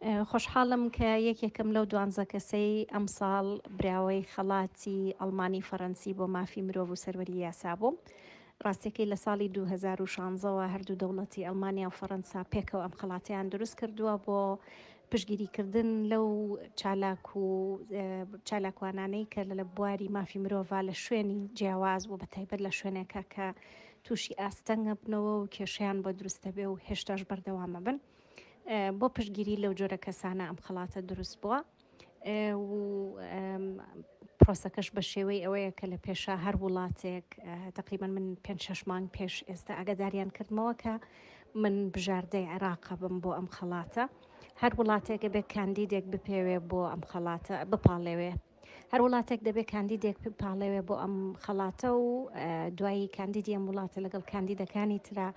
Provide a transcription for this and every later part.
خۆشحاڵم کە یەکێکم لەو دوانزە کەسەی ئەمساڵ براوەی خەڵاتی ئەڵمانی فەرەنسی بۆ مافی مرۆڤ و سەروەری یاسا بووم. ڕاستیەکەی لە ساڵی 2016 وە هەردوو دەوڵەتی ئەڵمانیا و فەرەنسا پێکەوە ئەم خەڵاتەیان دروست کردووە بۆ پشتگیریکردن لەو چالاک و چالاکوانانەی کە لە بواری مافی مرۆڤا لە شوێنی جیاواز و بە تایبەت لە شوێنێکە کە تووشی ئاستەنگە بنەوە و کێشەیان بۆ دروستە بێ و هێشتاش بەردەوامە بن. بۆ پشتگیری لەو جۆرە کەسانە ئەم خەڵاتە دروست بووە و پرۆسەکەش بە شێوەی ئەوەیە کە لە پێشا هەر وڵاتێک تقریبا من پێ شش مانگ پێش ئێستا ئاگاداریان کردمەوە کە من بژاردەی عێراقە بم بۆ ئەم خەڵاتە هەر وڵاتێکە بێ کاندیدێک بپێوێ بۆ ئەم خەڵاتە بپاڵێوێ هەر وڵاتێک دەبێ کاندیدێک بپاڵێوێ بۆ ئەم خەڵاتە و دوایی کاندیدی ئەم وڵاتە لەگەڵ کاندیدەکانی ترا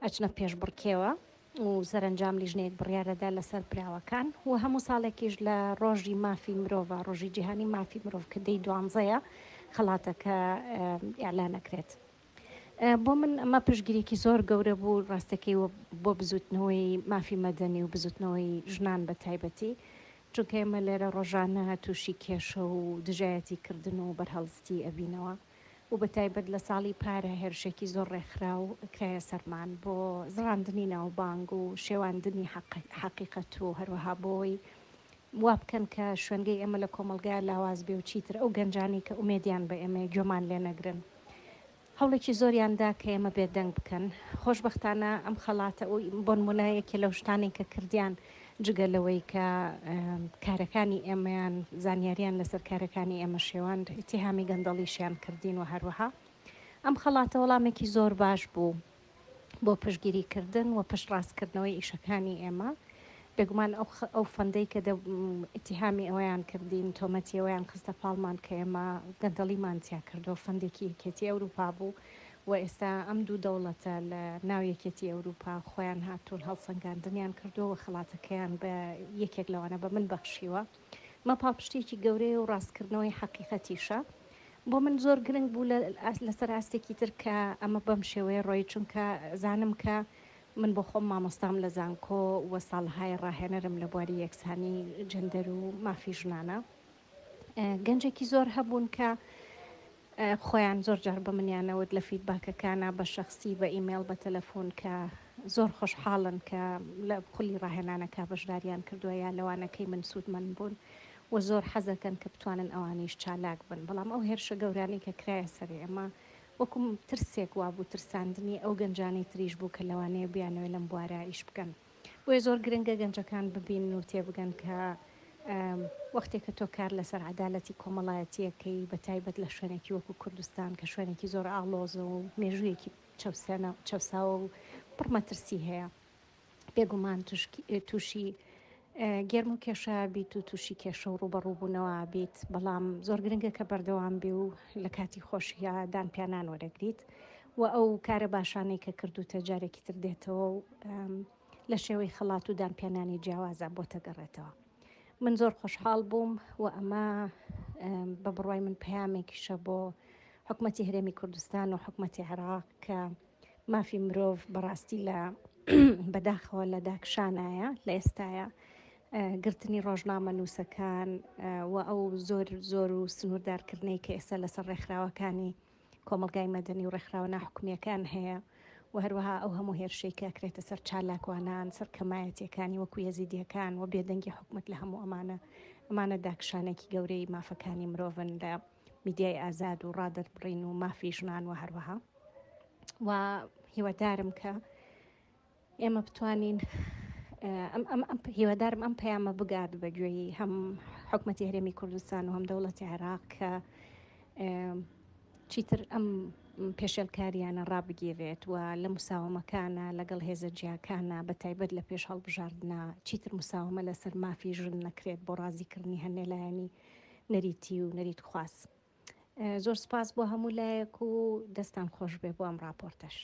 ئەچنە پێشبڕکێوە و سەرەنجام لیژنەیەک بڕیاردەدا لەسەر براوەکان و هەموو ساڵێکیش لە ڕۆژی مافی مرۆڤ، ڕۆژی جیهانی مافی مرۆڤ کە دەی دوانزەیە خەڵاتەکە ئیعلان ئەکرێت. بۆ من ئەمە پشتگیریەکی زۆر گەورە بوو ڕاستەکەی و بۆ بزوتنەوەی مافی مەدەنی و بزوتنەوەی ژنان بە تایبەتی چونکە ئێمە لێرە ڕۆژانە تووشی کێشە و دژایەتی کردن و بەرهەڵستی ئەبینەوە. و بە تایبەت لە ساڵی پارە هێرشێکی زۆر ڕێکخراو کرایە سەرمان بۆ زڕاندنی ناوبانگ و شێواندنی حەقیقەت و هەروەها بۆی وا بکەن کە شوێنگەی ئێمە لە کۆمەڵگا لاواز بێ و چیتر ئەو گەنجانەی کە ئومێدیان بە ئێمەیە گوێمان لێ نەگرن. هەوڵێکی زۆریان دا کە ئێمە بێدەنگ بکەن. خۆشبەختانە ئەم خەڵاتە و بۆنمونە یەکێ لەو شتانەی کە کردیان جگە لەوەی کە کارەکانی ئێمەیان زانیاریان لەسەر کارەکانی ئێمە شێواند، ئیتیهامی گەندەڵیشیان کردین و هەروەها ئەم خەڵاتە وەڵامێکی زۆر باش بوو بۆ پشتگیری کردن و پشتڕاستکردنەوەی ئیشەکانی ئێمە. بێگومان ئەو فەندەی کە ئیتیهامی ئەوەیان کردین، تۆمەتی ئەوەیان خستە پاڵمان کە ئێمە گەندەڵیمان تیا کردووە، فەندێکی یەکێتی ئەوروپا بوو و ئێستا ئەم دوو دەوڵەتە لە ناو یەکێتی ئەوروپا خۆیان هاتوون هەڵسەنگاندنیان کردووە و خەڵاتەکەیان بە یەکێک لەوانە بە من بەخشیوە. ئەمە پاڵپشتییەکی گەورەیە و ڕاستکردنەوەی حەقیقەتیشە. بۆ من زۆر گرنگ بوو لەسەر ئاستێکی تر کە ئەمە بەم شێوەیە ڕۆیی، چونکە زانم کە من بۆ خۆم مامۆستام لە زانکۆ و ساڵەهای ڕاهێنەرم لە بواری یەکسانی جێندەر و مافی ژنانە. گەنجێکی زۆر هەبوون کە خۆیان زۆر جار بە منیانەوت لە فیدباکەکانە بە شەخسی بە ئیمێڵ بە تەلەفۆن کە زۆر خۆشحاڵن کە لە خولی ڕاهێنانەکە بەشداریان کردووە یا لەوانەکەی من سوودمەند بوون و زۆر حەزەکەن کە بتوانن ئەوانیش چالاک بن بەڵام ئەو هێرشە گەورانەی کە کرایە سەر ئێمە وەکو ترسێک وابوو ترساندنی ئەو گەنجانەی تریش بوو کە لەوانەیە بیانەوێت لەم بوارە ئیش بکەن. بۆیە زۆر گرنگە گەنجەکان ببینن و تێبگەن کە وەختێک کە تۆ کار لەسەر عەدالەتی کۆمەڵایەتییەکەی بە تایبەت لە شوێنێکی وەکو کوردستان کە شوێنێکی زۆر ئاڵۆزە و مێژوویەکی چەوساوە و پڕ مەترسی هەیە بێگومان تووشی گەرم و کێشە بیت و تووشی کێشە و ڕووبەڕووبوونەوە بیت بەڵام زۆر گرنگە کە بەردەوام بی و لە کاتی خۆشیە دان پیانان وەرەگریت و ئەو کارە باشانەی کە کردوتە جارێکی تر دێتەوە و لە شێوەی خەڵات و دانپیانانی جیاوازە بۆتە گەڕێتەوە. من زۆر خۆشحاڵ بووم و ئەمە بە بڕوای من پەیامێکیشە بۆ حکومەتی هەرێمی کوردستان و حکومەتی عێراق کە مافی مرۆڤ بەڕاستی لە بەداخەوە لە داکشانایە لە ئێستاە گرتنی ڕۆژنامە نووسەکان و ئەو زۆر زۆر و سنووردارکردنەی کە ئێستا لەسەر ڕێکخراوەکانی کۆمەڵگای مەدەنی و ڕێکخراوە ناحکومییەکان هەیە و هەروەها ئەو هەموو هێرشەی کە ئەکرێتە سەر چالاکوانان، سەر کەمایەتییەکانی وەکو یەزیدییەکان و بێدەنگی حکومەت لە هەموو ئەمانە، ئەمانە داکشانێکی گەورەی مافەکانی مرۆڤن لە میدیای ئازاد و ڕادەربڕین و مافی ژنان و هەروەها و هیوادارم کە ئێمە بتوانین هیوادارم ئەم پەیامە بگات بە گوێی هەم حکومەتی هەرێمی کوردستان و هەم دەوڵەتی عێراق کە چیتر ئەم پێشێلکاریانە ڕابگیرێت و لە مساومەکانە لەگەڵ هێزە جیاکانە بە تایبەت لە پێش هەڵبژاردنە چیتر مساومە لەسەر مافی ژن نەکرێت بۆ ڕازیکردنی هەنێ لایەنی نەریتی و نەریتخواز. زۆر سپاس بۆ هەموو لایەک و دەستان خۆش بێ بۆ ئەم ڕاپۆرتەش.